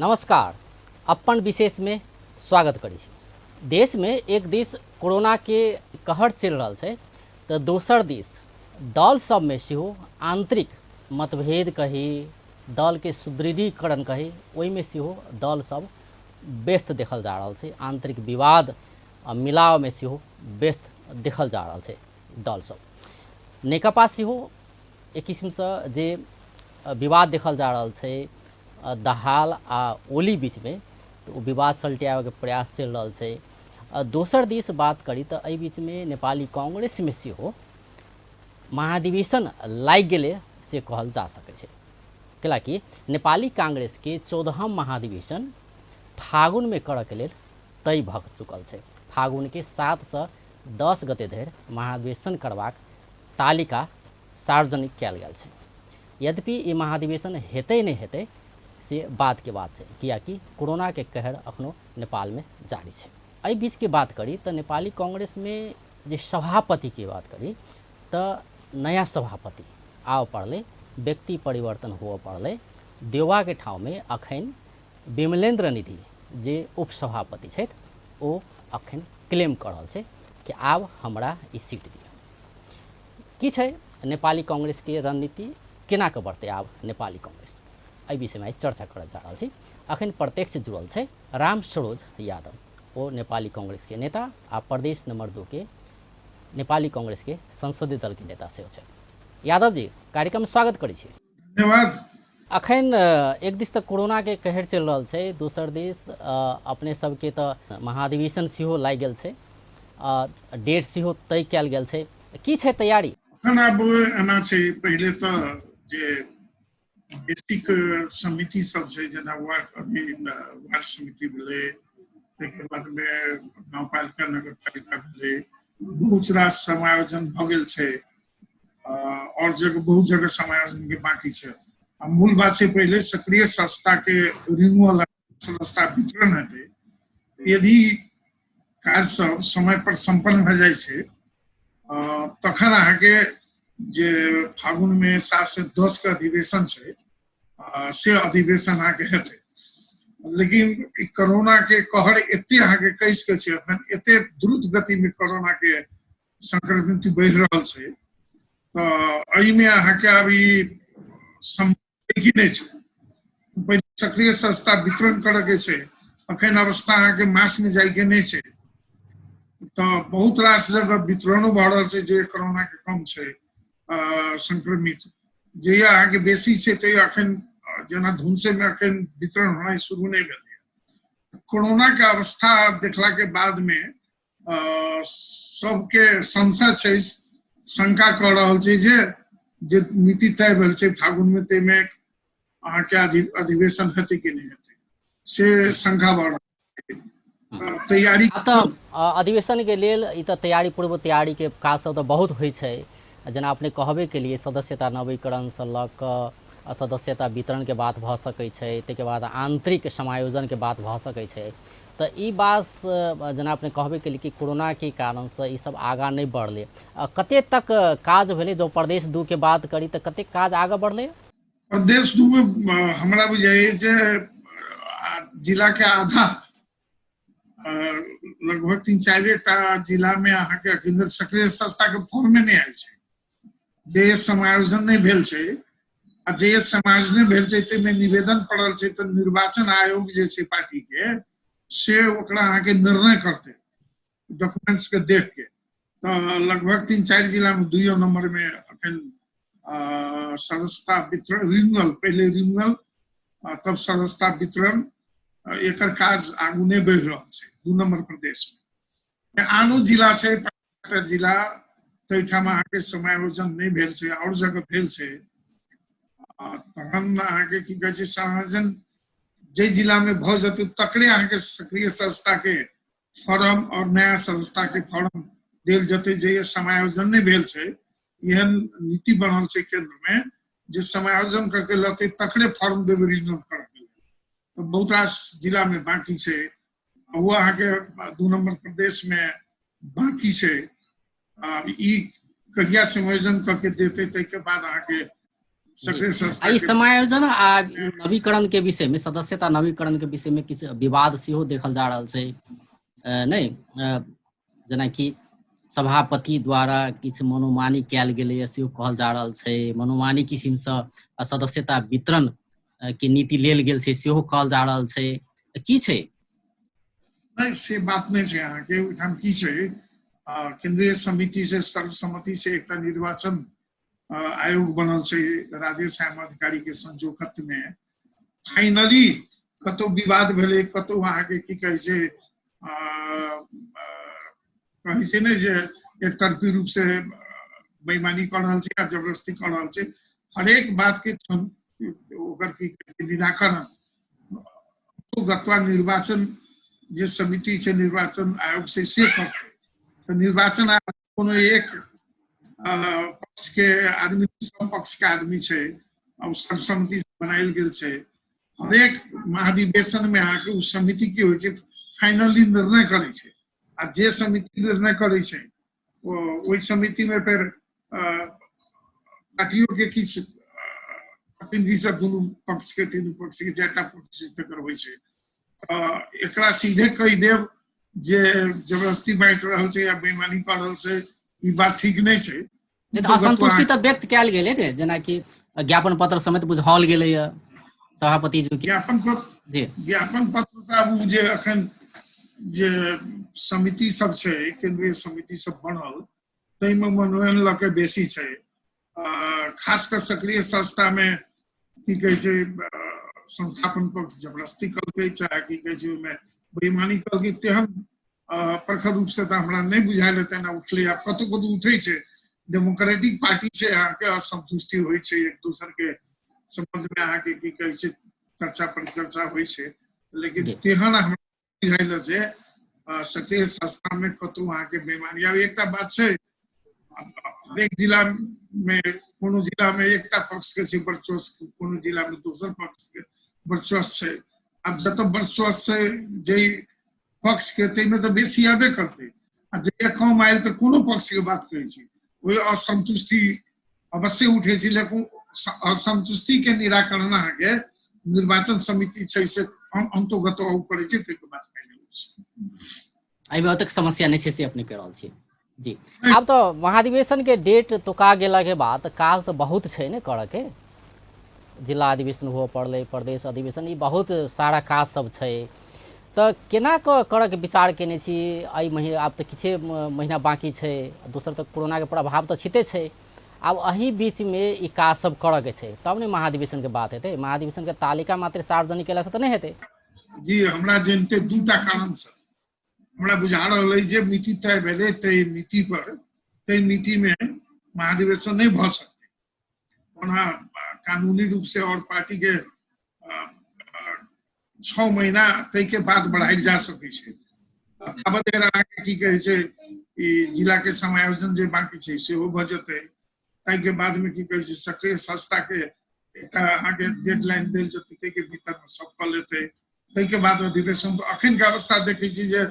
नमस्कार। अपन विशेष में स्वागत करै छी। देश में एक दिस कोरोना के कहर चलि रहल छै तऽ दोसर दिस दल सब में सेहो आंतरिक मतभेद कही, दल के सुदृढ़ीकरण कही, ओहिमे सेहो दल सब व्यस्त देखल जा रहल छै। आंतरिक विवाद आ मिलाव में सेहो व्यस्त देखल जा रहल छै दल सब। नेकपा सेहो एक किसिमसँ जे विवाद देखल जा रहल छै दाहाल आ ओली बीचमे, तऽ ओ विवाद सलटियाबैके प्रयास चलि रहल छै। दोसर दिस बात करी तऽ एहि बीचमे नेपाली कांग्रेसमे सेहो महाधिवेशन लागि गेलै से कहल जा सकै छै। कैलाकि नेपाली कांग्रेसके 14म महाधिवेशन फागुनमे करऽके लेल तय भऽ चुकल छै। फागुनके 7 से 10 गते धरि महाधिवेशन करबाक तालिका सार्वजनिक कयल गेल छै। यद्यपि ई महाधिवेशन हेतै नहि हेतै से बादके बात छै, कियाकि कोरोनाके कहर अखनो नेपालमे जारी छै। एहि बीचके बात करी तऽ नेपाली कांग्रेसमे जे सभापतिके बात करी तऽ नयाँ सभापति आबऽ पड़लै, व्यक्ति परिवर्तन हुअ पड़लै। देउवाके ठाउँमे अखन विमलेन्द्र निधि जे उपसभापति छथि ओ अखन क्लेम कऽ रहल छै कि आब हमरा ई सीट दिअ। की छै नेपाली कांग्रेसके रणनीति, केना कऽ बढ़तै आब नेपाली कांग्रेस, एहि विषयमे आइ चर्चा करऽ जा रहल छी। अखन प्रत्यक्ष जुड़ल छै राम सरोज यादव, ओ नेपाली कांग्रेसके नेता आ प्रदेश नंबर 2 के नेपाली कांग्रेसके संसदीय दलके नेता सेहो छथि। यादव जी, कार्यक्रम स्वागत करै छी। धन्यवाद। अखन एक दिस तऽ कोरोनाके कहर चलि रहल छै, दोसर दिस अपने सबके तऽ महाधिवेशन सेहो लागि गेल छै, डेट सेहो तय कयल गेल छै। की छै तैयारी? अखन आब एना छै, पहिले तऽ जे बेसिक समिति सब छै, जेना वार्ड, अभी वार्ड समिति भेलै, ताहिके बादमे गाउँपालिका नगरपालिका भेलै, बहुत रास समायोजन भऽ गेल छै। आओर जगह बहुत जगह समायोजन के बाकी छै। आ मूल बात छै पहिले सक्रिय संस्था के रिन्यूअल, संस्था वितरण हेतै। यदि काज सब समय पर सम्पन्न भऽ जाइ छै तखन अहाँके जे फागुन में 7 से 10 के अधिवेशन छै से अधिवेशन अहाँके हेतै। लेकिन ई कोरोना के कहर एते अहाँके कसि के छै, अखन एते द्रुत गति में कोरोना के संक्रमित बढ़ि रहल छै, तऽ एहिमे अहाँके आब ई सम्भव नहि छै। पहिले सक्रिय संस्था वितरण करऽ के छै, अखन अवस्था अहाँके मास में जाइके नहि छै, तऽ बहुत रास जगह वितरणो भऽ रहल छै जे कोरोना के कम छै संक्रमित। जहिया अहाँके बेसी छै तहिया अखन जेना धुनसे में अखन वितरण होनाइ शुरू नहि भेलै। कोरोना के अवस्था देखला के बाद में सबके संशय छै, शंका कऽ रहल छै जे जे नीति तय भेल छै फागुन में ताहिमे अहाँके अधिवेशन हेतै कि नहि हेतै, से शंका भऽ रहल छै। तैयारी आब तऽ अधिवेशनके लेल ई तऽ तैयारी, पूर्व तैयारीके काज सब तऽ बहुत होइ छै। जेना अपने कहबे केलिए, सदस्यता नवीकरणसँ लऽ कऽ सदस्यता वितरणके बात भऽ सकै छै, ताहिके बाद आन्तरिक समायोजनके बात भऽ सकै छै। तऽ ई बात जेना अपने कहबे केलिए कि कोरोनाके कारणसँ ई सब आगाँ नहि बढ़लै, कते तक काज भेलै? जँ प्रदेश 2 के बात करी तऽ कतेक काज आगाँ बढ़लै? प्रदेश 2 में हमरा बुझाइए जे जिला के आधा, लगभग तीन चारि टा जिला में अहाँके अखन सक्रिय संस्था के फॉर्मे नहि आयल छै, जे समायोजन नहि भेल छै। आ जे समायोजन भेल छै ताहिमे निवेदन पड़ल छै, तऽ निर्वाचन आयोग जे छै पार्टी के से ओकरा अहाँके निर्णय करतै डॉक्यूमेंट्स के देख के। तऽ लगभग तीन चारि जिला में दुइयो नंबर में अखन सदस्यता वितरण रिन्यूअल, पहिले रिन्यूअल तब सदस्यता वितरण, एकर काज आगू नहि बढ़ि रहल छै 2 नंबर प्रदेश में। आनो जिला छै, 5टा जिला, ताहिठाम अहाँके समायोजन नहि भेल छै, आओर जगह भेल छै। तहन अहाँके की कहै छै, समायोजन जाहि जिला में भऽ जेतै तकरे अहाँके सक्रिय संस्था के फॉर्म और नया संस्था के फॉर्म देल जेतै। जे समायोजन नहि भेल छै, एहन नीति बनल छै केंद्र में जे समायोजन करके लतै तकरे फॉर्म देबै रिन्यूअल करके। तऽ बहुत रास जिला में बाकी छै, ओ अहाँके 2 नंबर प्रदेश में बाकी छै। आब ई कहिया समायोजन करके देतै ताहिके बाद अहाँके सक्रिय संस्था आ ई समायोजन आ नवीकरण के विषय में, सदस्यता नवीकरण के विषय में किछु विवाद सेहो देखल जा रहल छै नहि? जेनाकि सभापति द्वारा किछु मनोमानी कयल गेलैए सेहो कहल जा रहल छै, मनोमानी किसिमसँ सदस्यता वितरण के नीति लेल गेल छै सेहो कहल जा रहल छै, की छै? नहि, से बात नहि छै। अहाँके ओहिठाम की छै, केंद्रीय समिति से सर्वसम्मति से एकटा निर्वाचन आयोग बनल छै राधे श्याम अधिकारी के संजोकत्व में। फाइनली कतौ विवाद भेलै, कतौ अहाँके की कहै छै, कहै छै ने जे एकतरफी रूप से बेईमानी कऽ रहल छै आ जबरदस्ती कऽ रहल छै, हरेक बात के ओकर की कहै छै निराकरण गत्वा निर्वाचन जे समिति छै, निर्वाचन आयोग छै, से करतै। तऽ निर्वाचन आयोग कोनो एक पक्ष के आदमी, सब पक्ष के आदमी छै, आ सर्वसम्मति से बनायल गेल छै। हरेक महाधिवेशन में अहाँके ओ समिति की होइ छै, फाइनली निर्णय करै छै, आ जे समिति निर्णय करै छै ओहि समिति में फेर पार्टियों के किछु प्रतिनिधि सब दुनू पक्ष के, तीनू पक्ष के, चारिटा पक्ष तकर होइ छै। एकरा सीधे कहि देब जे जबरदस्ती बांटि रहल छै या बेईमानी कऽ रहल छै, ई बात ठीक नहि छै। असंतुष्टि तऽ व्यक्त कयल गेलै ने, जेनाकि ज्ञापन पत्र समेत बुझाओल गेलैए सभापति जी। ज्ञापन पत्र जी, ज्ञापन पत्र तऽ आब जे अखन जे समिति सब छै, केंद्रीय समिति सब बनल, ताहिमे मनोनयन लऽ के बेसी छै। खास कऽ सक्रिय संस्था में की कहै छै, संस्थापन पक्ष जबरदस्ती कलकै चाहे की कहै छै ओहिमे बेईमानी कलकै, तेहन प्रखर रूप से तऽ हमरा नहि बुझायल तेना उठलै। आब कतहु कतहु उठै छै, डेमोक्रेटिक पार्टी छै, अहाँके असंतुष्टि होइ छै एक दोसर के संबंध में, अहाँके की कहै छै चर्चा परिचर्चा होइ छै, लेकिन तेहन हमरा बुझायल जे सक्रिय संस्था में कतहु अहाँके बेईमानी। आब एकटा बात छै, हरेक जिला में कोनो जिला में एकटा पक्ष के छै वर्चस्व, कोनो जिला में दोसर पक्ष के वर्चस्व छै। आब जतऽ वर्चस्व छै जाहि पक्ष के, ताहिमे तऽ बेसी आबे करतै, आ जे कम आयल तऽ कोनो पक्ष के बात कहै छी ओहि असंतुष्टि अवश्य उठै छै। लेकिन असंतुष्टि के निराकरण अहाँके निर्वाचन समिति छै से अंतोगत ओ करै छै, ताहिके बाद फाइनल होइ छै। एहिमे ओतेक समस्या नहि छै से अपने कहि रहल छी जी। आब तऽ महाधिवेशन के डेट तोका गेला के बाद काज तऽ बहुत छै ने करऽ के, जिला अधिवेशन हुअ पड़लै, प्रदेश अधिवेशन, ई बहुत सारा काज सब छै, तऽ केना कऽ करऽके विचार केने छी एहि महीना? आब तऽ किछे महीना बाँकी छै, दोसर तऽ कोरोनाके प्रभाव तऽ छिते छै, आब एहि बीचमे ई काज सब करऽके छै तब ने महाधिवेशनके बात हेतै। महाधिवेशनके तालिका मात्र सार्वजनिक केलासँ तऽ नहि हेतै जी। हमरा जनते दूटा कारणसँ हमरा बुझा रहल अइ जे मिति तय भेलै ताहि मिति पर, ताहि मिति मे महाधिवेशन नहि भऽ सकतै। ओना कानूनी रूप से और पार्टी के 6 महीना ताहिके बाद बढ़ायल जा सकै छै। ताबत देर अहाँके की कहै छै ई जिला के समायोजन जे बाकी छै सेहो भऽ जेतै, ताहिके बाद मे की कहै छै सक्रिय संस्था के एकटा अहाँके डेडलाइन देल जेतै, ताहिके भीतर मे सब कऽ लेतै, ताहिके बाद अधिवेशन। तऽ अखन के अवस्था देखै छी जे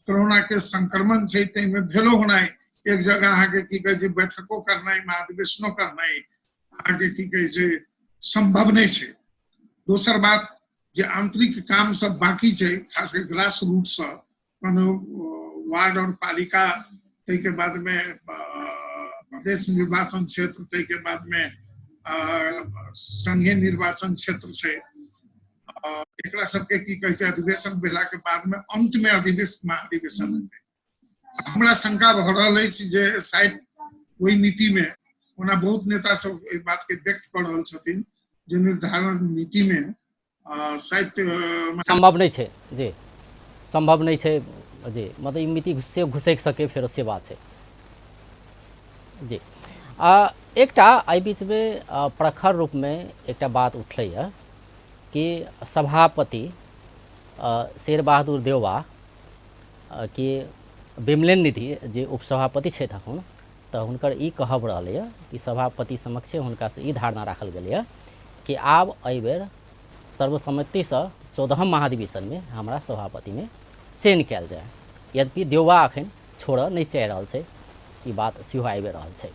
कोरोना के संक्रमण छै, ताहिमे भेलो होनाइ एक जगह अहाँके की कहै छै बैठको करनाइ महाधिवेशनो करनाइ अहाँके की कहै छै सम्भव नहि छै। दोसर बात जे आंतरिक काम सब बाकी छै, खास कर ग्रास रूट से कोनो वार्ड और पालिका, ताहिके बाद में प्रदेश निर्वाचन क्षेत्र, ताहिके बाद में संघीय निर्वाचन क्षेत्र छै, एकरा सबके की कहै छै अधिवेशन भेला के बाद में अंत में अधिवेशन महाधिवेशन हेतै। हमरा शंका भऽ रहल अछि जे शायद ओहि नीति में, ओना बहुत नेता सब एहि बात के व्यक्त कऽ रहल छथिन जे निर्धारण नीति में शायद संभव नहि छै जी, संभव नहि छै जी, मतलब ई मिति से घुसकि सके फेर से बात छै जी। एकटा एहि बीचमे प्रखर रूपमे एकटा बात उठलैए कि सभापति शेर बहादुर देउवा के बिमलेन निधि जे उपसभापति छथि अखन, तऽ हुनकर ई कहब रहलैए कि सभापति समक्षे हुनकासँ ई धारणा राखल गेलैए कि आब एहिबेर सर्वसम्मतिसँ 14म महाधिवेशनमे हमरा सभापतिमे चयन कयल जाय। यद्यपि देउवा अखन छोड़ऽ नहि चाहि रहल छै, ई बात सेहो आबि रहल छै।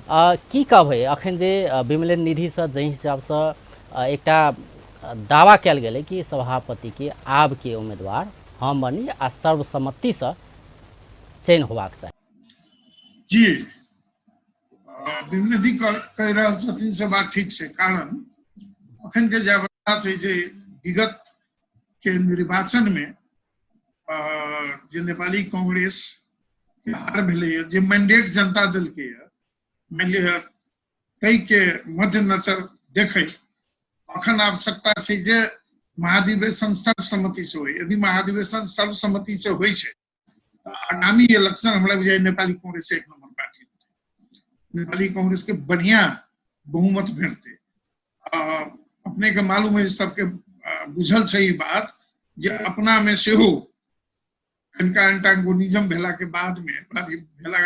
की कहबै अखन जे विमलेन्द्र निधिसँ जाहि हिसाबसँ एकटा दावा कयल गेलै कि सभापतिके आबके उम्मीदवार हम बनी आ सर्वसम्मतिसँ चयन होबाक चाही। जी, विमलेन्द्र कहि रहल छथिन से बात ठीक छै, कारण अखन के जे अवस्था छै जे विगत के निर्वाचन में जे नेपाली कांग्रेस के हार भेलैए, जे मैंडेट जनता देलकैए, मानि लिअ ताहि के मध्य नजर देखै अखन आवश्यकता छै जे महाधिवेशन सर्वसम्मति से होइ। यदि महाधिवेशन सर्वसम्मति से होइ छै तऽ आगामी इलेक्शन हमरा बुझाइ नेपाली कांग्रेस एक नंबर पार्टी, नेपाली कांग्रेस के बढ़िया बहुमत भेटतै। अपने के मालूम है, सबके बुझल छै ई बात जे अपना में सेहो कनिका एंटागोनिज्म भेला के बाद में भेला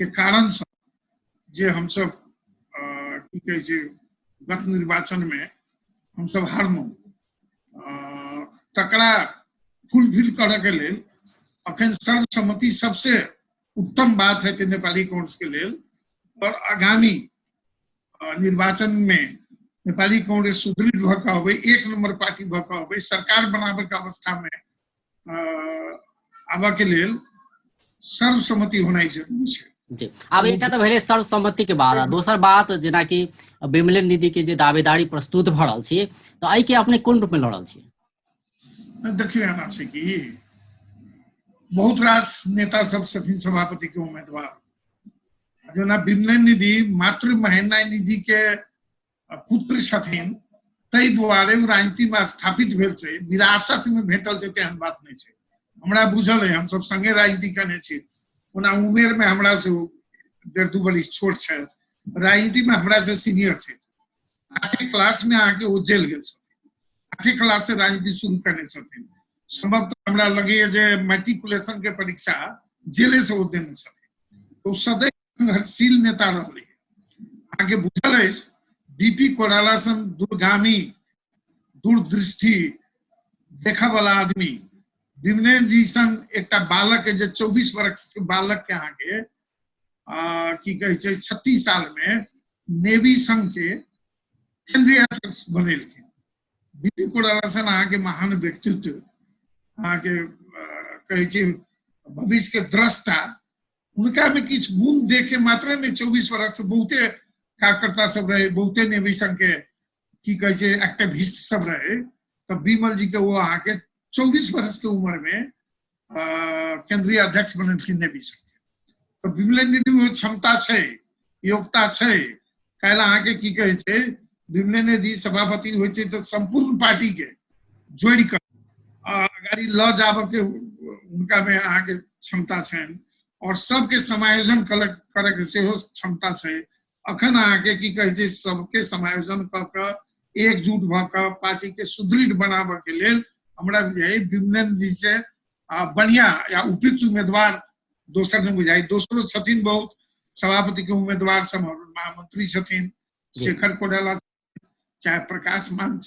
के कारण से जे हमसब की कहै छै गत निर्वाचन में हमसब हारलहुँ, तकरा फुलफिल करऽ के लेल अखन सर्वसम्मति सबसे उत्तम बात है नेपाली कांग्रेस के लेल। और आगामी निर्वाचन में नेपाली कांग्रेस सुदृढ़ भऽ कऽ अबै, एक नंबर पार्टी भऽ कऽ अबै, सरकार बनाबे के अवस्था में आबऽ के लेल सर्वसम्मति होनाइ जरूरी छै। जी, आब एकटा तऽ भेलै सर्वसम्मति के बाद, दोसर बात जेनाकि विमलेन्द्र निधि के जे दावेदारी प्रस्तुत भऽ रहल छै, तऽ एहि के अपने कोन रूप में लऽ रहल छी? देखियौ, एना छै कि बहुत रास नेता सब छथिन सभापति के उम्मीदवार, जेना विमलेन्द्र निधि मातृ महेन्द्र निधि के पुत्र छथिन, ताहि दुआरे ओ राजनीति में स्थापित भेल छै, विरासत में भेटल छै, तेहन बात नहीं छै। हमरा बुझल है, हम सब संगे राजनीति करने छी, ओना उमेर में हमरा से 1.5-2 बरिस छोट छै, राजनीति में हमरा से सीनियर छै। 8 क्लास में आके ओ जेल गेल छथिन, 8 क्लास से राजनीति शुरू करने छथिन। संभवतः हमरा लगैए जे मैट्रिकुलेशन के परीक्षा जेले से ओ देने छथिन। तो सदैव संघर्षशील नेता रहलै। अहाँके बुझल अछि बीपी कोइराला सन दूरगामी दूरदृष्टि देखऽ वाला आदमी, विमलेन्द्र जी सन एकटा बालक के जे 24 वर्ष के बालक के अहाँके की कहै छै 36 साल में नेवी संघ के केंद्रीय अध्यक्ष बनेलखिन। बीपी कोइराला सन अहाँके महान व्यक्तित्व, अहाँके कहै छै भविष्य के दृष्टा, हुनका में किछु गुण देख के मात्र नहीं 24 वर्ष से बहुते कार्यकर्ता सब रहे, बहुते नेवी संघ के की कहै छै एक्टिविस्ट सब रहे, तब विमल जी के वो अहाँके 24 वर्ष के उम्र में केंद्रीय अध्यक्ष बनेलखिन नेवी संघ के। तऽ विमलेन्द्र जी में क्षमता छै, योग्यता छै। काल्हि अहाँके की कहै छै विमलेन्द्र जी सभापति होइ छै तऽ सम्पूर्ण पार्टी के जोड़ि कऽ अगाडि लऽ जाबऽ के हुनका में अहाँके क्षमता छनि, और सबके समायोजन करऽ के सेहो क्षमता छै। अखन अहाँके की कहै छै सबके समायोजन कऽ कऽ एकजुट भऽ कऽ पार्टी के सुदृढ़ बनाबऽ के लेल हमरा बुझाइ विमलेन्द्र जी से बढ़िया या उपयुक्त उम्मीदवार दोसर नहीं बुझाइ। दोसरो छथिन बहुत सभापति के उम्मीदवार सब, महामंत्री छथिन शेखर कोइराला, चाहे प्रकाश मान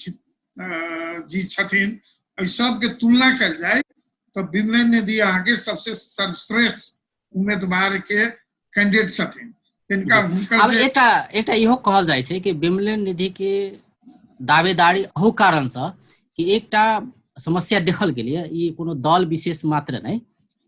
जी छथिन, एहि सबके तुलना कयल जाय तऽ विमलेन्द्र निधि अहाँके सबसे सर्वश्रेष्ठ उम्मीदवार के कैंडिडेट छथिन। तिनका हुनकर आब एकटा एकटा इहो कहल जाइ छै कि विमलेन्द्र निधि के दावेदारी अहू कारण से कि एकटा समस्या देखल गेल है, ई कोनो दल विशेष मात्र नहीं,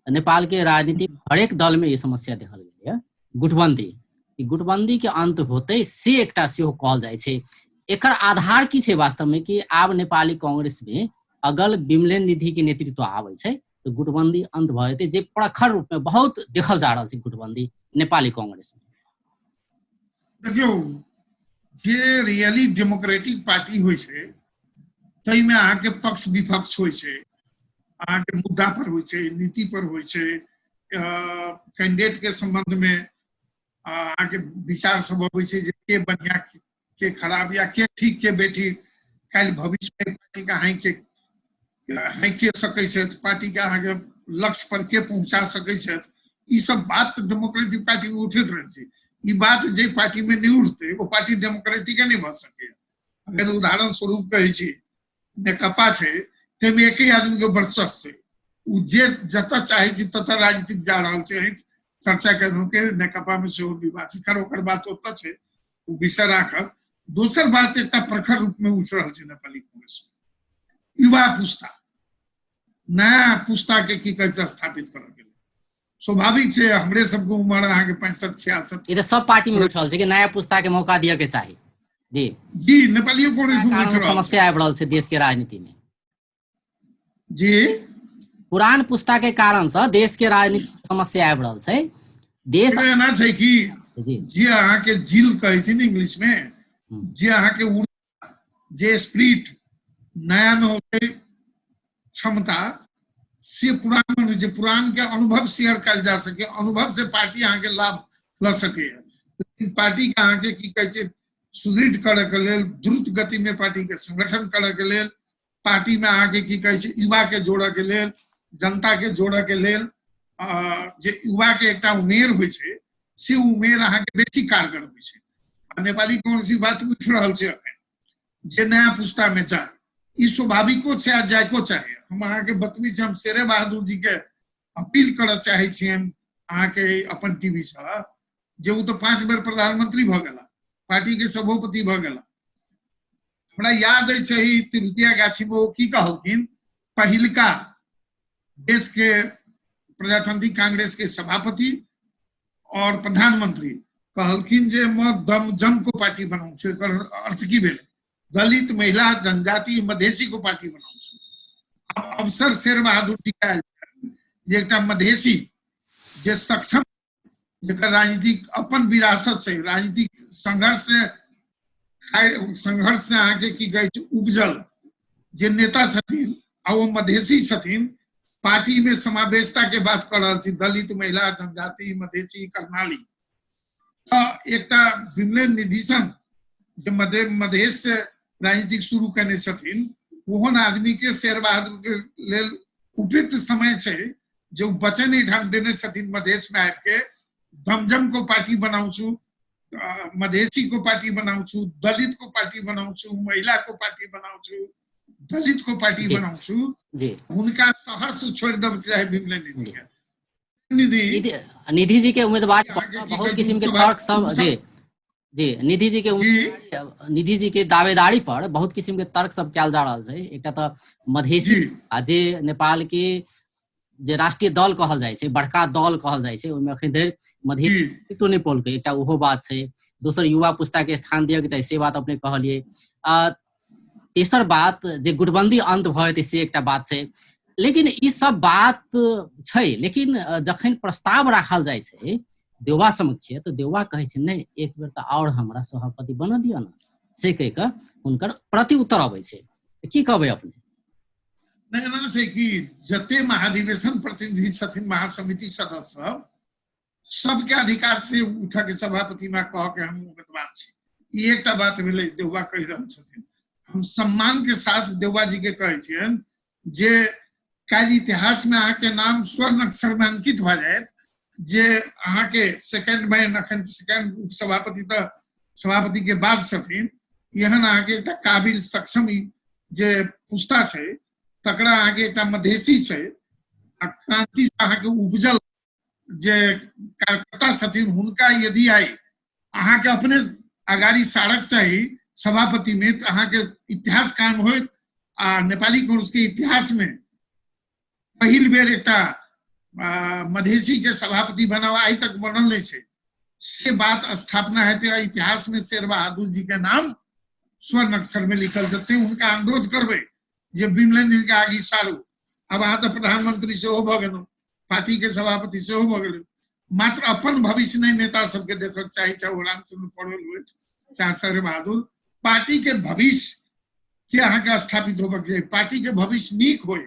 नेपाल के राजनीति हरेक दल में ई समस्या देखल गेल है, गुटबंदी। ई गुटबंदी के अंत होते से एकटा सेहो कहल जाइ छै। एकर आधार की छै वास्तव में कि आब नेपाली कांग्रेस में अगल विमलेन्द्र निधि के नेतृत्व आबै छै तऽ गुटबंदी अंत भऽ जेतै, जे प्रखर रूप में बहुत देखल जा रहल छै गुटबंदी नेपाली कांग्रेस में। देखियौ, जे रियली डेमोक्रेटिक पार्टी होइ छै ताहिमे अहाँके पक्ष विपक्ष होइ छै, अहाँके मुद्दा पर होइ छै, नीति पर होइ छै, कैंडिडेट के संबंध में अहाँके विचार सब अबै छै जे के बढ़िया के खराब या के ठीक के बेठीक। काल्हि भविष्य में पार्टी के हाँकि सकै छथि, पार्टी के अहाँके लक्ष्य पर के पहुंचा सकै छथि, ई सब बात डेमोक्रेटिक पार्टी में उठैत रहै छै। ई बात जे पार्टी में नहि उठतै ओ पार्टी डेमोक्रेटिक नहि भऽ सकैए। अगर उदाहरण स्वरूप कहै छी नेकपा छै ताहिमे एके आदमी के वर्चस्व छै, ओ जे जतऽ चाहै छै ततऽ राजनीतिक जा रहल छै, चर्चा केलहुँ कि नेकपा मे सेहो विवाद छै। खैर, ओकर बात ओतऽ छै, ओ विषय राखब। दोसर बात एकटा प्रखर रूप में उठि रहल छै नेपाली कांग्रेस, युवा पुस्ता, नया पुस्ता के की कहै छै स्थापित करऽ के लेल। स्वाभाविक छै, हमरे सबके उम्र अहाँके 65 66। ई तऽ सब पार्टी में उठि रहल छै कि नया पुस्ता के मौका दिअ के चाही। जी। जी, नेपालियो कांग्रेस में उठि रहल। समस्या आबि रहल छै देश के राजनीति में। जी। पुरान पुस्ता के कारण से देश के राजनीति समस्या आबि रहल छै देश। एना छै कि जी जे अहाँके जिल कहै छै ने इंग्लिश में, जे अहाँके जे स्पिरिट नया में होते क्षमता, से पुरान में जे पुरान के अनुभव शेयर कयल जा सके, अनुभव से पार्टी अहाँके लाभ लऽ सकैए। लेकिन पार्टी के अहाँके की कहै छै सुदृढ़ करऽ के लेल, द्रुत गति में पार्टी के संगठन करऽ के लेल, पार्टी में अहाँके की कहै छै युवा के जोड़ऽ के लेल, जनता के जोड़ऽ के लेल, जे युवा के एकटा उमेर होइ छै से उमेर अहाँके बेसी कारगर होइ छै। आ नेपाली कांग्रेस ई बात उठि रहल छै अखन जे नया पुस्ता में जाय, ई स्वाभाविको छै आ जायको चाही। हम अहाँके बतबी छी, हम शेरे बहादुर जी के अपील करऽ चाहै छियनि अहाँके अपन टीवी से, जे ओ तऽ 5 बेर प्रधानमंत्री भऽ गेला, पार्टी के सभापति भऽ गेला। हमरा याद अछि एहि तिरुतिया गाछी में ओ की कहलखिन, पहिलका देश के प्रजातांत्रिक कांग्रेस के सभापति और प्रधानमंत्री कहलखिन जे म दम जम को पार्टी बनाउ छु। एकर अर्थ की भेलै? दलित, महिला, जनजाति, मधेसी को पार्टी बनाउ छु। अब अवसर शेर बहादुर जी के आयल जे एकटा मधेसी जे सक्षम, जकर राजनीतिक अपन विरासत छै, राजनीतिक संघर्ष से, संघर्ष से अहाँके की कहै छै उपजल जे नेता छथिन आ ओ मधेसी छथिन, पार्टी में समावेशिता के बात कर रहल छी, दलित, महिला, जनजाति, मधेसी, कर्णाली, तऽ एकटा विमलेन निधि सन जे मधेश से राजनीतिक शुरू केने छथिन, ओहन आदमी के शेर बहादुर के लेल उपयुक्त समय छै जे ओ वचन एहिठाम देने छथिन मधेश में आबि के दमजम को पार्टी बनाउ छु, मधेसी को पार्टी बनाउ छु, दलित को पार्टी बनाउ छु, महिला को पार्टी बनाउ छु, दलित को पार्टी बनाउ छु। हुनका सहर्ष छोड़ि देब चाहे विमलेन निधि के। निधि निधि जी के उम्मीदवार बहुत किस्म के तर्क सब। जी जी, निधि जी के निधि जी के दावेदारी पर बहुत किस्म के तर्क सब कयल जा रहल छै। एकटा तऽ मधेसी आ जे नेपाल के जे राष्ट्रीय दल कहल जाइ छै, बड़का दल कहल जाइ छै, ओहिमे अखन धरि मधेसी नेतृत्व नहि पौलकै, एकटा ओहो बात छै। दोसर, युवा पुस्ता के स्थान दिअ के चाही, से बात अपने कहलियै। आ तेसर बात जे गुटबंदी अंत भऽ जेतै, से एकटा बात छै। लेकिन ई सब बात छै, लेकिन जखन प्रस्ताव राखल जाइ छै देउबा समक्ष तऽ देउबा कहै छै नहि, एक बेर तऽ आओर हमरा सभापति बनऽ दिअ ने, से कहि कऽ हुनकर प्रति उत्तर अबै छै। की कहबै अपने? नहि, एना छै कि जते महाधिवेशन प्रतिनिधि छथिन, महासमिति सदस्य सब, सबके अधिकार से उठऽ के सभापति में कह के हम उम्मीदवार छी। ई एकटा बात भेलै। देउबा कहि रहल छथिन, हम सम्मान के साथ देउबा जी के कहै छियनि जे काल्हि इतिहास में अहाँके नाम स्वर्ण अक्षर में अंकित भऽ जायत जे अहाँके सेकेंड मैन, अखन सेकेंड उप सभापति तऽ सभापति के बाद छथिन, एहन अहाँके एकटा काबिल सक्षम जे पुस्ता छै, तकरा अहाँके एकटा मधेसी छै आ क्रांति से अहाँके उपजल जे कार्यकर्ता छथिन, हुनका यदि आइ अहाँके अपने अगाड़ी सारक चाही सभापति में तऽ अहाँके इतिहास कायम होइत आ नेपाली कांग्रेस के इतिहास में पहिल बेर एकटा मधेसी के सभापति बनाव आइ तक बनल नहीं छै, से बात स्थापना हेतै। इतिहास में शेर बहादुर जी के नाम स्वर्ण अक्षर में लिखल जतै। हुनका अनुरोध करबै जे विमलेन जी के आगे सारू। अब अहाँ तऽ प्रधानमंत्री सेहो भऽ गेलहुँ, पार्टी के सभापति सेहो भऽ गेलहुँ, मात्र अपन भविष्य नहि नेता सबके देखक चाही, चाहे ओ रामचंद्र पौडेल होथि चाहे शेर बहादुर। पार्टी के भविष्य के अहाँके स्थापित होबक चाही, पार्टी के भविष्य नीक होय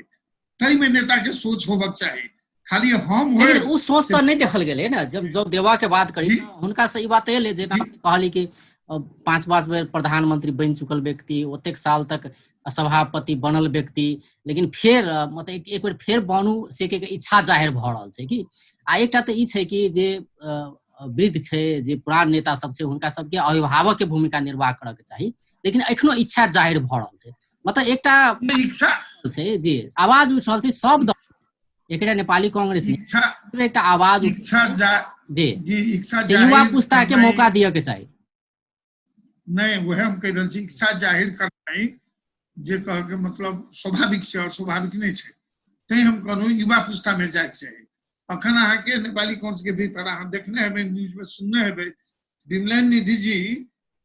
ताहिमे नेता के सोच होबक चाही, खाली हम होय लेकिन उ सोच तऽ नहि देखल गेलै ने। जब जब देवा के बात करी, हुनका से ई बात एलै जे कहली कि 5-5 बेर प्रधानमंत्री बनि चुकल व्यक्ति, ओतेक साल तक सभापति बनल व्यक्ति, लेकिन फेर मतलब एक बेर फेर बनू से के इच्छा जाहिर भऽ रहल छै कि। आ एकटा तऽ ई छै कि जे वृद्ध छै, जे पुरान नेता सब छै, हुनका सबके अभिभावक के भूमिका निर्वाह करऽ के चाही, लेकिन एखनो इच्छा जाहिर भऽ रहल छै, मतलब एकटा इच्छा छै जे आवाज उठि रहल छै सब दल। एकटा नेपाली कांग्रेस इच्छा एकटा आवाज इच्छा जा जी जी इच्छा युवा पुस्ता के मौका दिअ के चाही। नहि, वएह हम कहि रहल छी, इच्छा जाहिर करनाइ जे कह के मतलब स्वाभाविक छै, अस्वाभाविक नहि छै। तैं हम कहलहुँ युवा पुस्ता में जायके चाही। अखन अहाँके नेपाली कांग्रेस के भीतर अहाँ देखने हेबै, न्यूज में सुनने हेबै, विमलेन निधि जी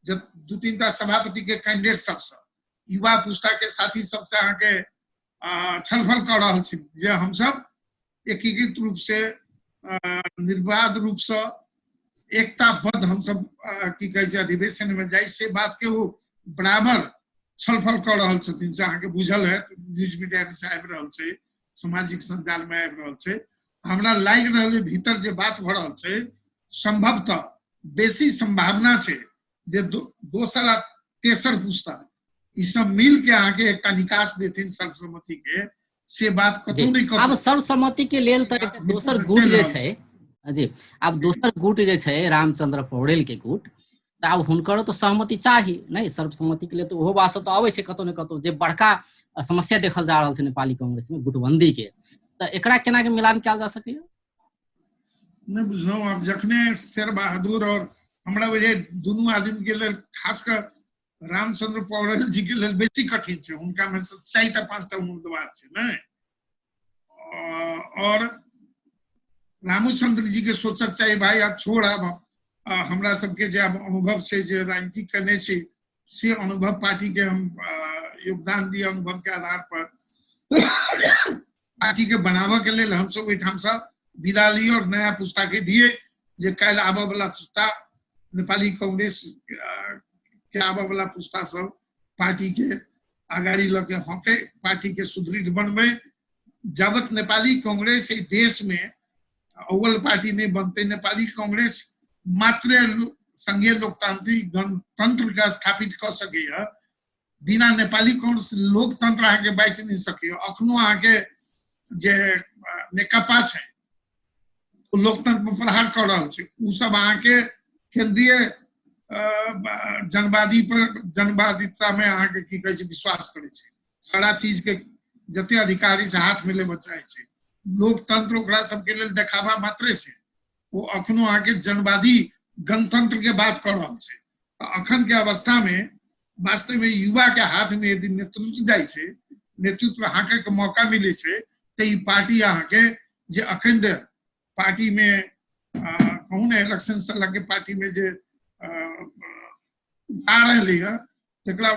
जब 2-3 टा सभापति के कैंडिडेट सबसँ युवा पुस्ता के साथी सबसँ अहाँके छलफल कऽ रहल छी जे हमसब एकीकृत रूप से निर्बाध रूप से एकताबद्ध हमसब की कहै छै अधिवेशन में जाइ, से बात के ओ बराबर छलफल कऽ रहल छथिन। से अहाँके बुझल हैत, न्यूज मीडिया में से आबि रहल छै, सामाजिक सञ्जाल में आबि रहल छै। हमरा लागि रहल है भीतर जे बात भऽ रहल छै, संभवतः बेसी संभावना छै जे दोसर आ तेसर पुस्ता ई सब मिल के अहाँके एकटा निकास देथिन सर्वसम्मति के, से बात कतौ नहि कतौ। आब सर्वसम्मति के लेल तऽ एकटा दोसर गुट जे छै जी, आब दोसर गुट जे छै रामचंद्र पौड़ेल के गुट, तऽ आब हुनकरो तऽ सहमति चाही नहि सर्वसम्मति के लेल, तऽ ओहो बात सब तऽ अबै छै कतौ ने कतौ। जे बड़का समस्या देखल जा रहल छै नेपाली कांग्रेस में गुटबंदी के, तऽ एकरा केना के मिलान कयल जा सकैया? नहि बुझलहुँ। आब जखने शेर बहादुर और हमरा बुझाइ दुनू आदमी के लेल, खास कऽ रामचंद्र पौड़ेल जी के लेल बेसी कठिन छै, हुनका में 4 टा 5 टा उम्मीदवार छै ने, और रामचंद्र जी के सोचक चाही भाई आब छोड़, आब हमरा सबके जे आब अनुभव छै, जे राजनीति करने छी, से अनुभव पार्टी के हम योगदान दिए, अनुभव के आधार पर पार्टी के बनाबऽ के लेल हमसब ओहिठाम से विदा ली और नया पुस्ता के दिए, जे काल्हि आबऽ वाला पुस्ता नेपाली कांग्रेस के आबऽ वाला पुस्ता सब पार्टी के अगाड़ी लऽ के हौके, पार्टी के सुदृढ़ बनबै। जाबत नेपाली कांग्रेस एहि देश में अव्वल पार्टी नहीं बनते, नेपाली कांग्रेस मात्र संघीय लोकतांत्रिक गणतंत्र के स्थापित कऽ सकैया, बिना नेपाली कांग्रेस लोकतंत्र अहाँके बाँचि नहि सकैया। अखनो अहाँके जे नेकपा छै ओ लोकतंत्र पर प्रहार कऽ रहल छै, ओ सब अहाँके केंद्रीय जनवादी पर जनवादिता में अहाँके की कहै छै विश्वास करै छै, सारा चीज के जते अधिकारी से हाथ में लेबऽ चाहे छै। लोकतंत्र ओकरा सबके लेल देखावा मात्रे छै, ओ अखनो अहाँके जनवादी गणतंत्र के बात कऽ रहल छै। तऽ अखन के अवस्था में वास्तव में युवा के हाथ में यदि नेतृत्व जाइ छै, नेतृत्व हाँके के मौका मिले छै, तऽ ई पार्टी अहाँके जे अखन धरि पार्टी में कहू ने इलेक्शन से लगे पार्टी में जे आ रहलै हँ, तकरा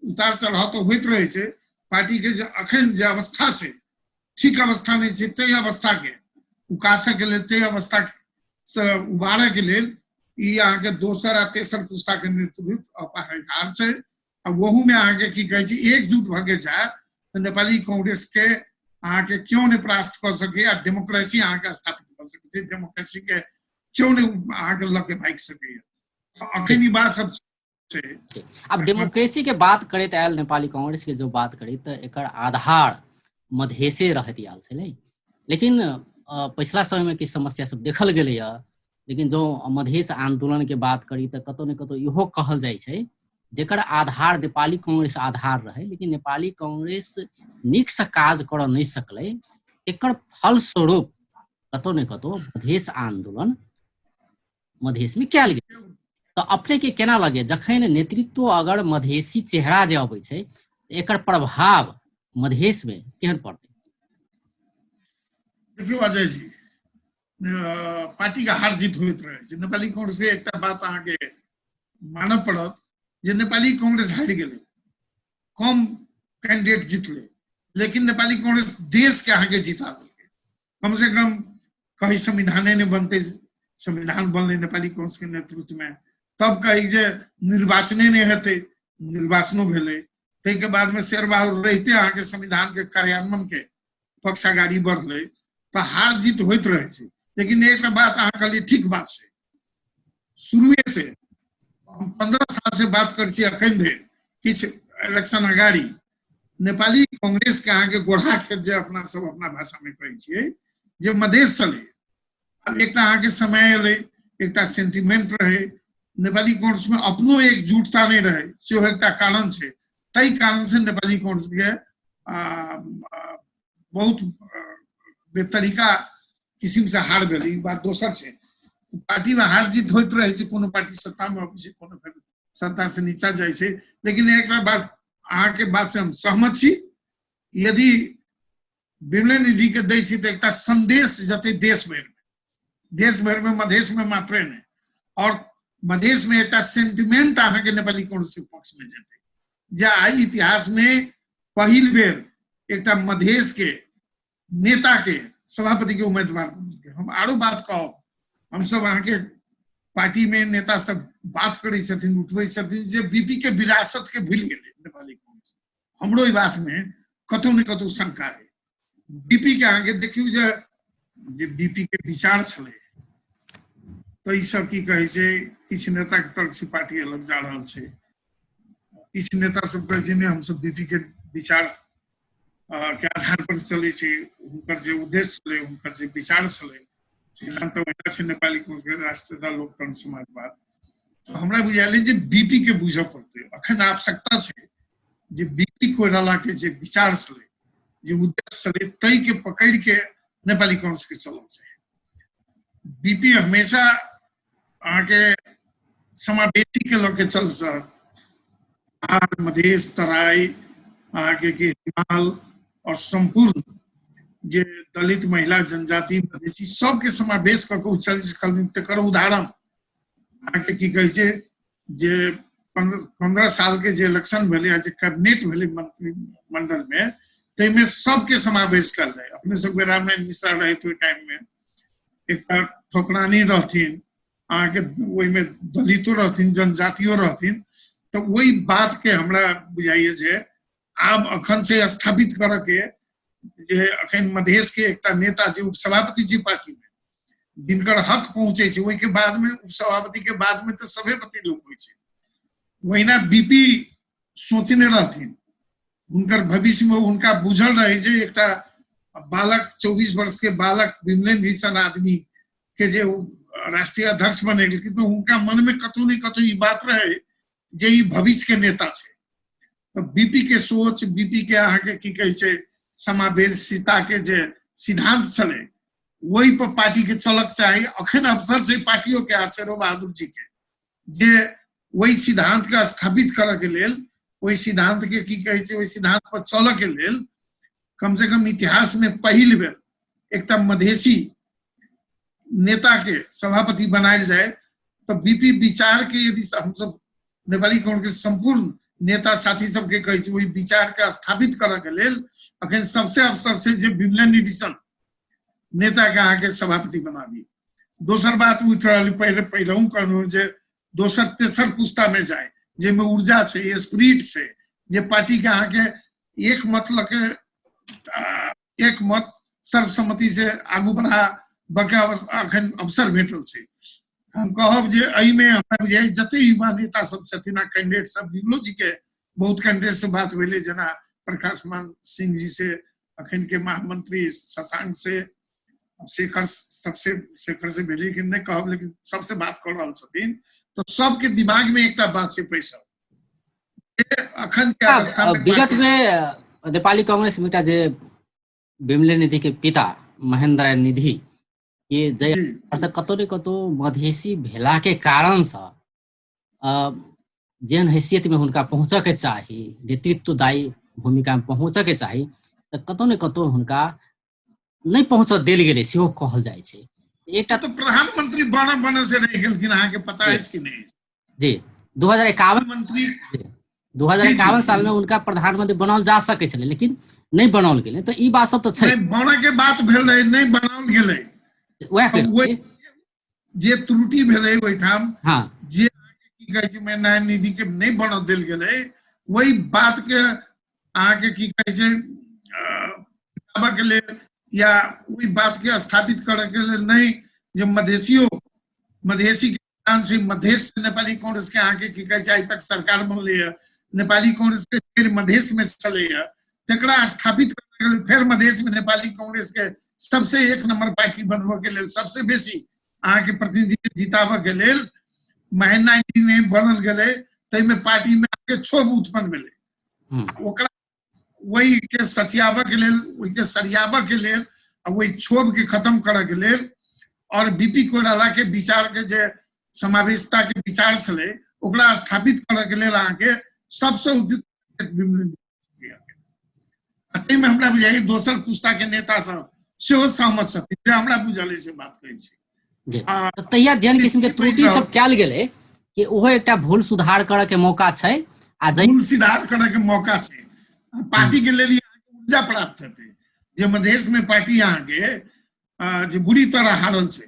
उतार चढ़ाव तऽ होइत रहै छै। पार्टी के जे अखन जे अवस्था छै, ठीक अवस्था नहि छै, ताहि अवस्था के उकासऽ के लेल, ताहि अवस्था से उबारऽ के लेल ई अहाँके दोसर आ तेसर पुस्ता के नेतृत्व अपरिहार्य छै। आ ओहू में अहाँके की कहै छै एकजुट भऽ के जाय तऽ नेपाली कांग्रेस के अहाँके क्यों नहि परास्त कऽ सकैया, डेमोक्रेसी अहाँके स्थापित कऽ सकै छै, डेमोक्रेसी के क्यों नहि अहाँके लऽ के भागि सकैया। अखन ई बात सब छै। आब डेमोक्रेसी के बात करैत आयल नेपाली कांग्रेस के जो बात करी तऽ एकर आधार मधेसे रहैत आयल छलै, लेकिन पछिला समय में किछु समस्या सब देखल गेलैया। लेकिन जो मधेस आंदोलन के बात करी तऽ कतौ ने कतौ इहो कहल जाइ छै जेकर आधार नेपाली कांग्रेस आधार रहै, लेकिन नेपाली कांग्रेस नीकसँ काज करऽ नहि सकलै, एकर फलस्वरूप कतौ ने कतौ मधेस आंदोलन मधेस में कयल गेल। तऽ अपने के केना लगे जखन नेतृत्व अगर मधेसी चेहरा जे अबै छै, एकर प्रभाव मधेस में केहन पड़तै? देखियौ अजय जी, पार्टी के हार जीत होइत रहै छै। नेपाली कांग्रेस के एकटा बात अहाँके मानऽ पड़त जे नेपाली कांग्रेस हारि गेलै, कम कैंडिडेट जीतलै, लेकिन नेपाली कांग्रेस देश के अहाँके जिता देलकै। कम से कम कहीं संविधाने नहीं बनते, संविधान बनले नेपाली कांग्रेस के नेतृत्व में, तब कही जे निर्वाचने नहीं हेतै, निर्वाचनो भेलै। ताहिके बाद में शेरबहादुर रहिते अहाँके संविधान के कार्यान्वयन के पक्ष अगाड़ी बढ़लै। तऽ हार जीत होइत रहै छै। लेकिन एकटा बात अहाँ कहलियै ठीक बात छै, शुरुए से हम 15 साल से बात करै छी, अखन धरि किछु इलेक्शन अगाड़ी नेपाली कांग्रेस के अहाँके गोढ़ा खेत जे अपना सब अपना भाषा में कहै छियै जे मधेश छलै। आब एकटा अहाँके समय एलै, एकटा सेंटिमेंट रहै, नेपाली कांग्रेस में अपनो एकजुटता नहि रहै, सेहो एकटा कारण छै। ताहि कारण से नेपाली कांग्रेस के बहुत बेतरीका किसिम से हार भेलै, ई बात दोसर छै। पार्टी में हार जीत होइत रहै छै, कोनो पार्टी सत्ता में अबै छै, कोनो फेर सत्ता से नीचा जाइ छै। लेकिन एकटा बात अहाँके बात से हम सहमत छी, यदि विमले निधि के दै छी तऽ एकटा संदेश जते देश भरि में, देश भरि में मधेश में मात्रे नहि, और मधेश में एकटा सेंटिमेंट अहाँके नेपाली कांग्रेस के पक्ष में जेतै, जे आइ इतिहास में पहिल बेर एकटा मधेश के नेता के सभापति के उम्मीदवार बनेलकै। हम आरो बात कहब, हमसब अहाँके पार्टी में नेता सब बात करै छथिन, उठबै छथिन जे बीपी के विरासत के भूलि गेलै नेपाली कांग्रेस। हमरो ई बात में कतौ ने कतौ शंका है। बीपी के अहाँके देखियौ जे बीपी के विचार छलै तऽ ई सब की कहै छै, किछु नेता के तरफ से पार्टी अलग जा रहल छै, किछु नेता सब कहै छै नहि हमसब बीपी के विचार के आधार पर चलै छै, हुनकर जे उद्देश्य छलै, हुनकर जे विचार छलै, से नाम तऽ वएह छै नेपाली कांग्रेस राष्ट्रीयता लोकतंत्र समाजवाद। तऽ हमरा बुझायल जे बीपी के बुझऽ पड़तै, अखन आवश्यकता छै जे बीपी कोइराला के जे विचार छलै, जे उद्देश्य छलै, ताहि के पकड़ि के नेपाली कांग्रेस के चलऽ चाही। बीपी हमेशा अहाँके समावेशी के लऽ के चल सर, पहाड़ मधेश तराई अहाँके के हिमाल और संपूर्ण जे दलित महिला जनजाति मधेसी सबके समावेश कऽ के ओ चलि सकल। तकर उदाहरण अहाँके की कहै छै जे 15 साल के जे इलेक्शन भेलै आ जे कैबिनेट भेलै मंत्रिमंडल में, ताहिमे सबके समावेश करलै। अपने सबके रामनारायण मिश्रा रहे ओहि टाइम में, एकटा ठोकरानी रहथिन अहाँके, ओहिमे दलितो रहथिन जनजातियो रहथिन। तऽ ओहि बात के हमरा बुझाइए जे आब अखन से स्थापित करऽ के जे अखन मधेश के एकटा नेता जे उपसभापति छी पार्टी में, जिनकर हक पहुँचे छै, ओहिके बाद में उपसभापति के बाद में तऽ सभापति लोक होइ छै। ओहिना बीपी सोचने रहथिन, हुनकर भविष्य में हुनका बुझल रहे जे एकटा बालक 24 वर्ष के बालक विमलेन्द्र सन आदमी के जे राष्ट्रीय अध्यक्ष बनेलखिन, तऽ हुनका मन में कतौ ने कतौ ई बात रहे जे ई भविष्य के नेता छै। तऽ बीपी के सोच, बीपी के अहाँके की कहै छै समावेशिता के जे सिद्धांत छलै, ओहि पर पार्टी के चलक चाही। अखन अवसर छै पार्टियों के आ शेरो बहादुर जी के जे ओहि सिद्धांत के स्थापित करऽ के लेल, ओहि सिद्धांत के की कहै छै, ओहि सिद्धांत पर चलऽ के लेल कम से कम इतिहास में पहिल बेर एकटा मधेसी नेता के सभापति बनायल जाय। तऽ बीपी विचार के यदि हमसब नेपाली कांग्रेस संपूर्ण नेता साथी सबके कहै छी, ओहि विचार के स्थापित करऽ के लेल अखन सबसे अवसर छै जे विमलेन्द्र निधि सन नेता के अहाँके सभापति बनाबी। दोसर बात उठि रहल, पहिले पहिलहुँ कहलहुँ जे दोसर तेसर पुस्ता में जाय, जाहिमे ऊर्जा छै, स्पिरिट छै, जे पार्टी के अहाँके एक मत लऽ के एक मत सर्वसम्मति से आगू बढ़ाबऽ के अखन अवसर भेटल छै। हम कहब जे एहिमे हमरा बुझाइए जते युवा नेता सब छथिन आ कैंडिडेट सब, विमलो जी के बहुत कैंडिडेट से बात भेलै, जेना प्रकाश मान सिंह जी से, अखन के महामंत्री शशांक से, शेखर सबसे, शेखर से भेलै कि नहि कहब, लेकिन सबसे बात कऽ रहल छथिन, तऽ सबके दिमाग में एकटा बात छै पैसा। अखन के अवस्था में विगत में नेपाली कांग्रेस में एकटा जे विमले निधि के पिता महेंद्र निधि के जय से कतौ ने कतौ मधेसी भेला के कारण से जेहन हैसियत में हुनका पहुँचऽ के चाही, नेतृत्वदायी भूमिका में पहुँचऽ के चाही, तऽ कतौ ने कतौ हुनका नहि पहुँचऽ देल गेलै सेहो कहल जाइ छै। एकटा तऽ प्रधानमंत्री बन बने से रहि गेलखिन, अहाँके पता अछि कि नहि? जी, 2051 मंत्री 2051 साल में उनका प्रधानमंत्री बनाओल जा सकै छलै, लेकिन नहि बनाओल गेलै। तऽ ई बात सब तऽ छै, बनै के बात भेल रहै, नहि बनाओल गेलै। वएह कहि जे त्रुटि भेलै ओहिठाम, जे की कहै छै नारायण निधि के नहि बनऽ देल गेलै, ओहि बात के अहाँके की कहै छै के लेल या ओहि बात के स्थापित करऽ के लेल नहि जे मधेसियो मधेसी के से मधेश से नेपाली कांग्रेस के अहाँके की कहै छै आइ तक सरकार बनलै है, नेपाली कांग्रेस के फेर मधेश में चलै है, तकरा स्थापित करऽ के लेल फेर मधेश में नेपाली कांग्रेस के सबसे एक नंबर पार्टी बनबऽ के लेल, सबसे बेसी अहाँके प्रतिनिधि जिताबऽ के लेल महेंद्र नहि बनल गेलै, ताहिमे पार्टी में अहाँके क्षोभ उत्पन्न भेलै। ओकरा ओहि के सचियाबऽ के लेल, ओहि के सरियाबऽ के लेल आ ओहि क्षोभ के खत्म करऽ के लेल और बीपी कोइराला के विचार के जे समावेशिता के विचार छलै ओकरा स्थापित करऽ के लेल अहाँके सबसँ उपयुक्त ताहिमे हमरा बुझाइए दोसर पुस्ता के नेता सब सेहो सहमत छथिन, जे हमरा बुझल अछि से बात कहै छी। तऽ तहिया जेहन किस्म के त्रुटि सब कयल गेलै कि ओहो एकटा भूल सुधार करऽ के मौका छै आ भूल सुधार करऽ के मौका छै, पार्टी के लेल ऊर्जा प्राप्त हेतै। जे मधेश में पार्टी अहाँके जे बुरी तरह हारल छै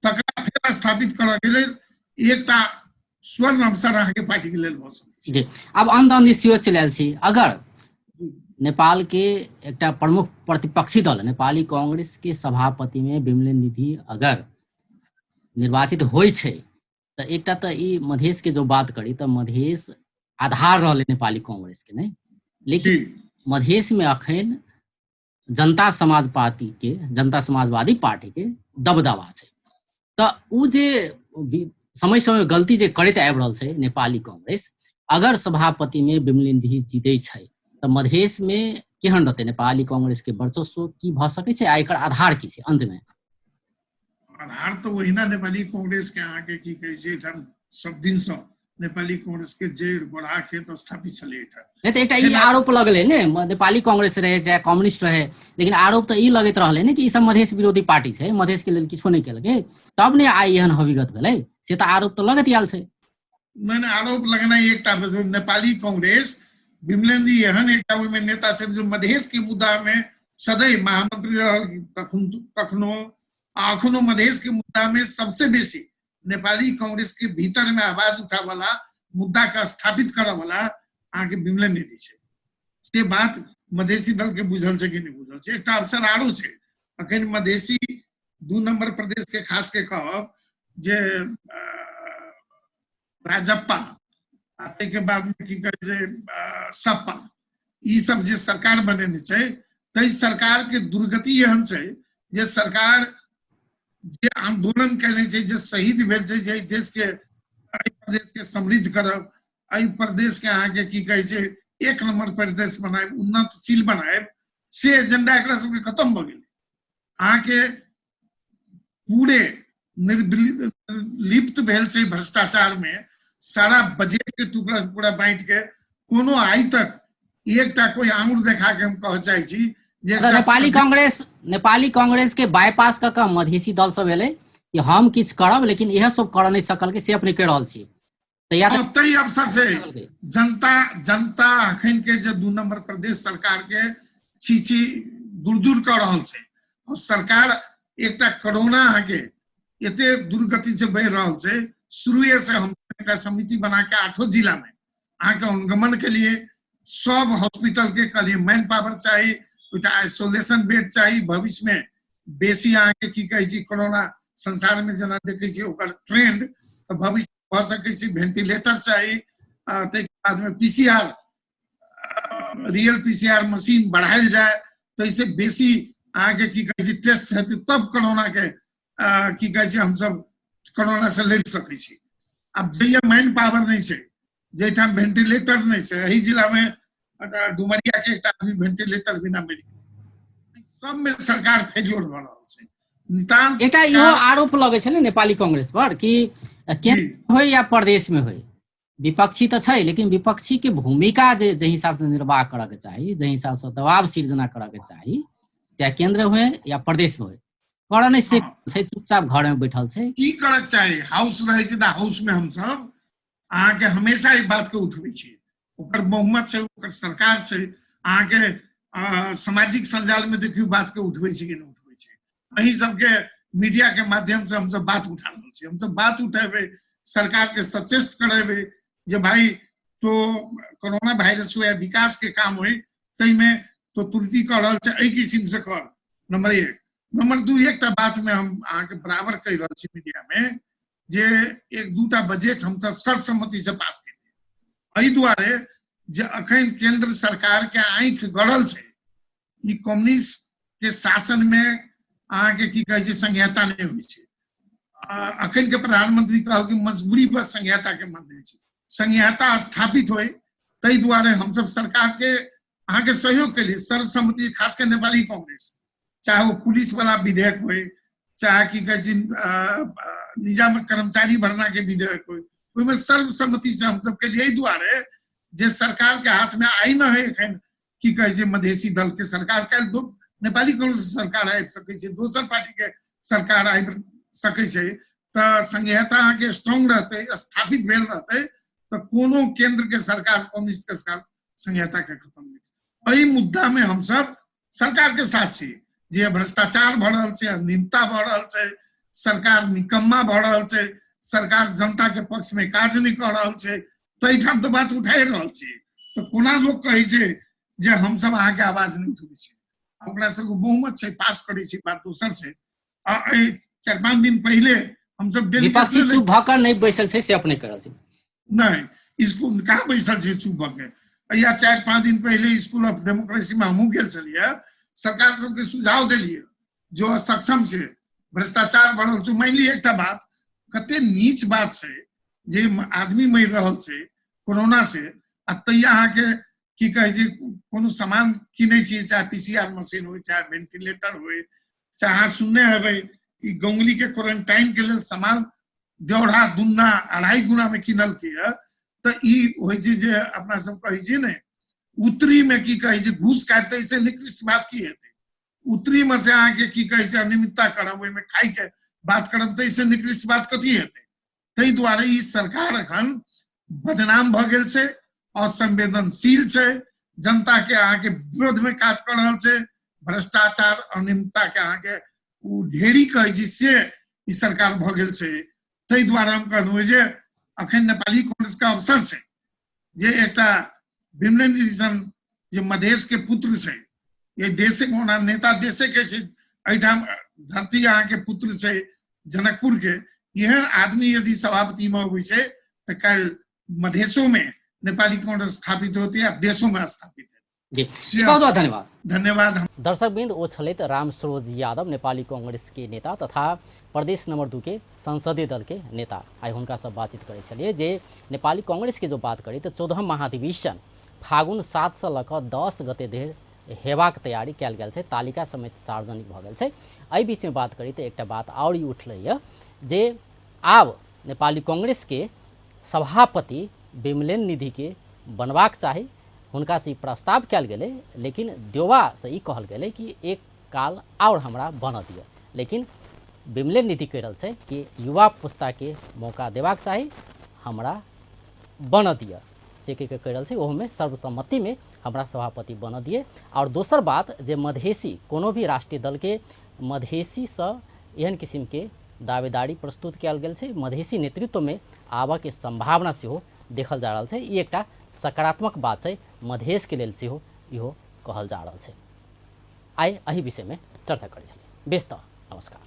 तकरा फेर स्थापित करऽ के लेल एकटा स्वर्ण अवसर अहाँके पार्टी के लेल भऽ सकै छै। जी, आब अंत अंत सेहो चलि आयल छी। अगर नेपाल के एकटा प्रमुख प्रतिपक्षी दल नेपाली कांग्रेस के सभापति में विमलेन्द्र निधि अगर निर्वाचित होइ छै तऽ एकटा तऽ ई मधेश के जो बात करी तऽ मधेश आधार रहलै नेपाली कांग्रेस के, नहि? लेकिन मधेश में अखन जनता समाज पार्टी के, जनता समाजवादी पार्टी के दबदबा छै, तऽ उ जे समय समय गलती जे करैत आबि रहल छै नेपाली कांग्रेस, अगर सभापति में विमलेन्द्र निधि जीतै छै तऽ मधेश में केहन रहतै नेपाली कांग्रेस के वर्चस्व, की भऽ सकै छै आ एकर आधार की छै? अंत में आधार तऽ ओहिना नेपाली कांग्रेस के अहाँके की कहै छै, एहिठाम सब दिन सँ नेपाली कांग्रेस के जड़ि बड़ा खेत स्थापित छलै एहिठाम। नहि तऽ एकटा ई आरोप लगलै ने, नेपाली कांग्रेस रहे चाहे कम्युनिस्ट रहे, लेकिन आरोप तऽ ई लगैत रहलै ने कि ई सब मधेश विरोधी पार्टी छै, मधेश के लेल किछो नहि केलकै, तब ने आइ एहन हविगत भेलै, से तऽ आरोप तऽ लगैत आयल छै। नहि नहि, आरोप लगनाइ एकटा भेल। नेपाली कांग्रेस विमलेन्द्र जी एहन एकटा ओहिमे नेता छथि जे मधेश के मुद्दा मे सदैव महामंत्री रहल तखनो आ अखनो मधेश के मुद्दा मे सबसे बेसी नेपाली कांग्रेस के भीतर में आवाज उठाबऽ वाला, मुद्दा के स्थापित करऽ वाला अहाँके विमलेन्द्र निधि छै। से बात मधेसी दल के बुझल छै कि नहि बुझल छै? एकटा अवसर आरो छै अखन मधेसी 2 नंबर प्रदेश के खास के कहब जे राजप्पा आ ताहिके बाद में की कहै छै सपा, ई सब जे सरकार बनेने छै ताहि सरकार के दुर्गति एहन छै जे सरकार जे आंदोलन केने छै, जे शहीद भेल छै, जे एहि देश के, एहि प्रदेश के समृद्ध करब, एहि प्रदेश के अहाँके की कहै छै 1 नंबर प्रदेश बनायब, उन्नतशील बनायब, से एजेंडा एकरा सबके खत्म भऽ गेलै। अहाँके पूरे निर्लिप्त भेल छै भ्रष्टाचार में, सारा बजट के टुकड़ा टुकड़ा बांटि के कोनो आइ तक एकटा कोई आंगुर देखा के हम कह चाहे छी जे अगर नेपाली कांग्रेस के बाईपास कऽ कऽ मधेसी दल सब एलै कि हम किछु करब, लेकिन इएह सब करऽ नहि सकल के से अपने कहि रहल छी। तऽ या तऽ ताहि अवसर से जनता अखन के जे 2 नंबर प्रदेश सरकार के छी छी दूर दूर कऽ रहल छै, और सरकार एकटा कोरोना अहाँके एते दुर्गति से बढ़ि रहल छै। शुरुए से हम एकटा समिति बना के 8 जिला में अहाँके अनुगमन के लिए सब हॉस्पिटल के कहलिए मैन पावर चाही, एकटा आइसोलेशन बेड चाही। भविष्य में बेसी अहाँके की कहै छी कोरोना संसार में जेना देखै छी ओकर ट्रेंड, तऽ भविष्य भऽ सकै छै वेंटिलेटर चाही, ताहिके बादमे पीसीआर, रियल पीसीआर मशीन बढ़ायल जाय, ताहिसँ बेसी अहाँके की कहै छै टेस्ट हेतै तब कोरोना के की कहै छै हमसब कोरोना से लड़ि सकै छी। आब जहिया मैन पावर नहि छै, जाहिठाम वेंटिलेटर नहि छै, एहि जिलामे डुमरिया के एकटा आदमी वेंटिलेटर बिना मरि गेल, सबमे सरकार फेल्योर भऽ रहल छै। नितान्त एकटा इहो आरोप लगै छै ने नेपाली कांग्रेस पर कि केन्द्र होय या प्रदेश में होय, विपक्षी तऽ छै, लेकिन विपक्षी के भूमिका जे जाहि हिसाब से निर्वाह करऽ के चाही, जाहि हिसाब से दबाव सृजना करऽ के चाही, चाहे केंद्र होय या प्रदेश में होय, करऽ नहि से छै, चुपचाप घर में बैठल छै। की करऽ के चाही? हाउस रहै छै तऽ हाउस में हमसब अहाँके हमेशा ई बात के उठबै छियै। ओकर बहुमत छै, ओकर सरकार छै, अहाँके सामाजिक सञ्जाल में देखियौ बात के उठबै छै कि नहि उठबै छै। अहीं सबके मीडिया के माध्यम से हमसब बात उठा रहल छी। हमसब बात उठेबै, सरकार के सचेष्ट करेबै जे भाई तो कोरोना वायरस हुए, विकास के काम हुए, ताहिमे तो त्रुटि कऽ रहल छै, एहि किसिम से कर। नंबर 1। नंबर 2, एकटा बात में हम अहाँके बराबर कहि रहल छी मीडिया में जे एक दूटा बजट हमसब सर्वसम्मति से पास केलियै, एहि दुआरे जे अखन केंद्र सरकार के आँखि गड़ल छै। ई कम्युनिस्ट के शासन में अहाँके की कहै छै संहिता नहि होइ छै। अखन के प्रधानमंत्री कहलखिन मजबूरी पर संहिता के मानने छै, संहिता स्थापित होय, ताहि दुआरे हमसब सरकार के अहाँके सहयोग केलियै सर्वसम्मति, खास कर नेपाली कांग्रेस। चाहे ओ पुलिस वाला विधेयक होइ, चाहे की कहै छै निजाम कर्मचारी भरना के विधेयक होइ, ओहिमे सर्वसम्मति से हमसब केलियै। एहि दुआरे जे सरकार के हाथ में आइ न है एखन की कहै छै मधेसी दल के सरकार, काल्हि नेपाली कांग्रेस सरकार आबि सकै छै, दोसर पार्टी के सरकार आबि सकै छै, तऽ संघीयता अहाँके स्ट्रॉन्ग रहतै, स्थापित भेल रहतै, तऽ कोनो केंद्र के सरकार कम्युनिस्ट के सरकार संघीयता के खत्म नहि। एहि मुद्दा में हमसब सरकार के साथ छी। जे भ्रष्टाचार भऽ रहल छै, अनियमितता भऽ रहल छै, सरकार निकम्मा भऽ रहल छै, सरकार जनता के पक्ष में काज नहि कऽ रहल छै, ताहिठाम तऽ बात उठाए रहल छी। तऽ कोना लोक कहै छै जे हमसब अहाँके आवाज नहि उठबै छी? ओकरा सबके बहुमत छै, पास करै छै, बात दोसर छै। आ एहि 4-5 दिन पहिले हमसब विपक्षी चुप भऽ कऽ नहि बैसल छै, से अपने करल छै। नहि, स्कूल कहाँ बैसल छै चुप भऽ के? या 4-5 दिन पहिले स्कूल ऑफ डेमोक्रेसी में हमहूँ गेल छलियै, सरकार सबके सुझाव देलियै जो असक्षम छै, भ्रष्टाचार बढ़ल छै। मानि लिअ एकटा बात कते नीच बात छै जे आदमी मरि रहल छै कोरोना से, आ तैया अहाँके की कहै छै कोनो सामान किनै छियै, चाहे पीसीआर मशीन होइ, चाहे वेंटिलेटर होइ, चाहे अहाँ सुनने हेबै ई गंगुली के क्वारंटाइन के लेल सामान 1.5 दुना 2.5 गुना में किनलकै है। तऽ ई होइ छै जे अपना सब कहै छियै ने उत्तरी में की कहै छै घूस काटतै, से निकृष्ट बात की हेतै? उत्तरी में से अहाँके की कहै छै अनियमितता करब, ओहिमे खाइके बात करब, तऽ एहिसँ निकृष्ट बात कथी हेतै? ताहि दुआरे ई सरकार एखन बदनाम भऽ गेल छै, असंवेदनशील छै, जनता के अहाँके विरोध में काज कऽ रहल छै, भ्रष्टाचार अनियमितता के अहाँके ओ ढेरी कहै छै से ई सरकार भऽ गेल छै। ताहि दुआरे हम कहलहुँ जे अखन नेपाली कांग्रेस के अवसर छै जे एकटा विमलेन्द्र सन जे मधेश के पुत्र छै, ये देशे ओना नेता देशे के छै, एहिठाम धरती अहाँके पुत्र छै जनकपुर के, एहन आदमी यदि सभापति में अबै छै तऽ काल्हि मधेशो में नेपाली कांग्रेस स्थापित होते आ देशो में स्थापित हेतै। जी, बहुत बहुत धन्यवाद। धन्यवाद। दर्शकवृंद, ओ छलथि राम सरोज यादव, नेपाली कांग्रेस के नेता तथा प्रदेश नंबर 2 के संसदीय दल के नेता। आइ हुनका से बातचीत करै छलियै जे नेपाली कांग्रेस के जो बात करी तऽ 14 महाधिवेशन फागुन 7 से लऽ कऽ 10 गते धरि हेबाक तैयारी कयल गेल छै, तालिका समेत सार्वजनिक भऽ गेल छै। एहि बीचमे बात करी तऽ एकटा बात आओर ई उठलैए जे आब नेपाली कांग्रेस के सभापति विमलेन निधि के बनबाक चाही। हुनका से ई प्रस्ताव कयल गेलै, लेकिन देउवासँ ई कहल गेलै कि एक काल आओर हमरा बनऽ दिअ, लेकिन विमलेन निधि कहि रहल छै कि युवा पुस्ताके मौका देबाक चाही, हमरा बनऽ दिअ, से कहि कऽ रहल छै। ओहोमे सर्वसम्मतिमे हमरा सभापति बनऽ दिए। आओर दोसर बात जे मधेसी कोनो भी राष्ट्रीय दलके मधेसीसँ एहन किसिमके दावेदारी प्रस्तुत कयल गेल छै, मधेसी नेतृत्वमे आबऽके सम्भावना सेहो देखल जा रहल छै। ई एकटा सकारात्मक बात छै मधेशके लेल सेहो इहो कहल जा रहल छै। आइ एहि विषयमे चर्चा करै छलियै। बेस तऽ नमस्कार।